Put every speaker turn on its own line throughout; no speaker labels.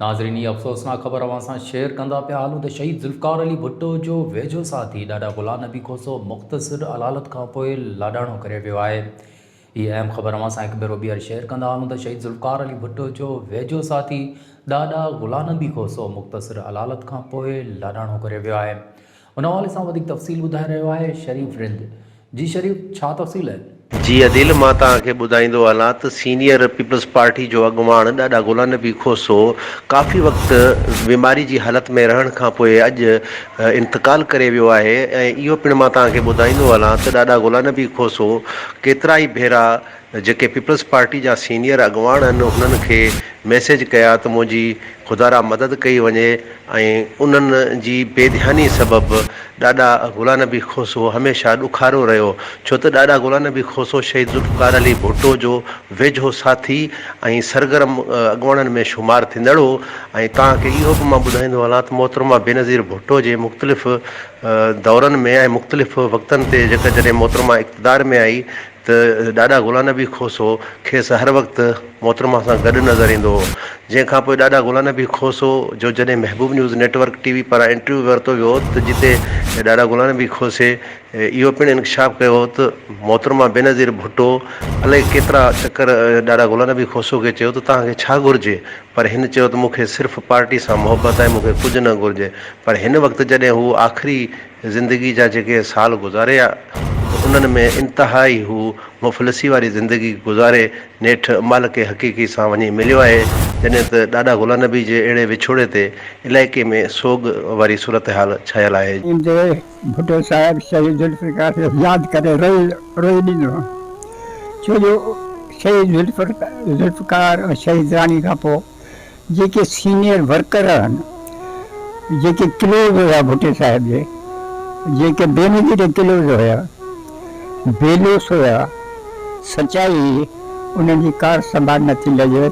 ناظرين هي افسوسناڪ خبر اوهان سان شيئر ڪندا پيا هلون ته شهيد ذوالفقار علي ڀٽو جو ويجهو ساٿي ڏاڏا غلام نبي کوسو مختصر علالت کانپوء لاڏاڻو ڪري ويو آهي. هي اهم خبر اوهان سان هڪ ڀيرو ٻيهر شيئر ڪندا هلون ته شهيد ذوالفقار علي ڀٽو جو ويجهو ساٿي ڏاڏا غلام نبي کوسو مختصر علالت کانپوء لاڏاڻو ڪري ويو آهي. ان حوالي سان وڌيڪ تفصيل ٻڌائي رهيو آهي شريف رند. جي شريف ڇا تفصيل آهن؟
جي عديل مان توهان کي ٻڌائيندو هلان ته سينيئر پيپلز پارٽي جو اڳواڻ ڏاڏا غلام نبي کوسو ڪافي وقت بيماري جي حالت ۾ رهڻ کان پوء اڄ انتقال ڪري ويو آهي ۽ اهو پڻ مان توهان کي ٻڌائيندو هلان ته ڏاڏا غلام نبي کوسو ڪيترائي ڀيرا جيڪي پيپلز پارٽي جا سينيئر اڳواڻ آهن انهن کي ميسيج ڪيا ته منهنجي خدارا مدد ڪئي وڃي ۽ انهن جي بي ڌياني سبب ڏاڏا غلام نبي کوسو هميشه ڏکارو رهيو ڇو ته ڏاڏا غلام نبي کوسو شهيد ذوالفقار علي ڀٽو جو ويجهو ساٿي ۽ سرگرم اڳواڻن ۾ شمار ٿيندڙ هو ۽ توهان کي اهو به مان ٻڌائيندو هلان ته محترمه بينظير ڀٽو جي مختلف دورن ۾ ۽ مختلف وقتن تي جيڪا جڏهن محترمه اقتدار ۾ آئي ته ڏاڏا غلام نبي کوسو کيس هر وقت محترمه سان گڏ نظر ايندو هو. جنهن کان پوء ڏاڏا غلام نبي کوسو جو جڏهن Mehboob news network T V پاران انٽرويو ورتو ويو ته جتي ڏاڏا غلام نبي کوسي اهو پڻ انڪشاف ڪيو هو ته محترمه بينظير ڀٽو الائي ڪيترا چڪر ڏاڏا غلام نبي کوسو کي چيو ته توهان کي ڇا گهرجي پر هن چيو ته مون کي صرف پارٽي سان محبت آهي مون کي ڪجهه نه گهرجي پر هن وقت جڏهن هو آخري زندگي جا جيڪي سال گذاريا ته انهن ۾ انتهائي هو مفلسي واري زندگي گذاري نيٺ مالڪ حقيقي سان وڃي مليو آهي، جڏهن ته ڏاڏا غلام نبي جي اهڙي وڇوڙي تي علائقي ۾ سوڳ واري صورتحال ڇانيل آهي.
ايندي ڀٽو صاحب شهيد ذوالفقار کي ياد ڪري روئي روئي ڏيندو هو ڇو جو شهيد ذوالفقار ۽ شهيد راڻي کان پوء جيڪي سينيئر ورڪر آهن، جيڪي ڪلوز هيا ڀٽي صاحب جي، جيڪي بينظير جي ڪلوز هيا، بيلوس هيا، سچائي هئي، انهن جي ڪار سنڀال نه ٿي لڳي.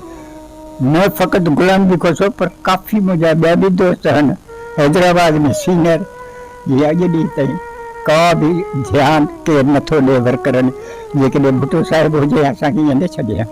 نه فقط غلام نبي کوسو پر ڪافي منهنجا ٻيا به دوست آهن حيدرآباد ۾ سينيئر جي اڄ ڏينهن تائين ڪا به ڌيان ڪير نه ٿو ڏي ورڪرن، جيڪڏهن ڀٽو صاحب هجي ها اسان کي ائين نه ڇڏي ها.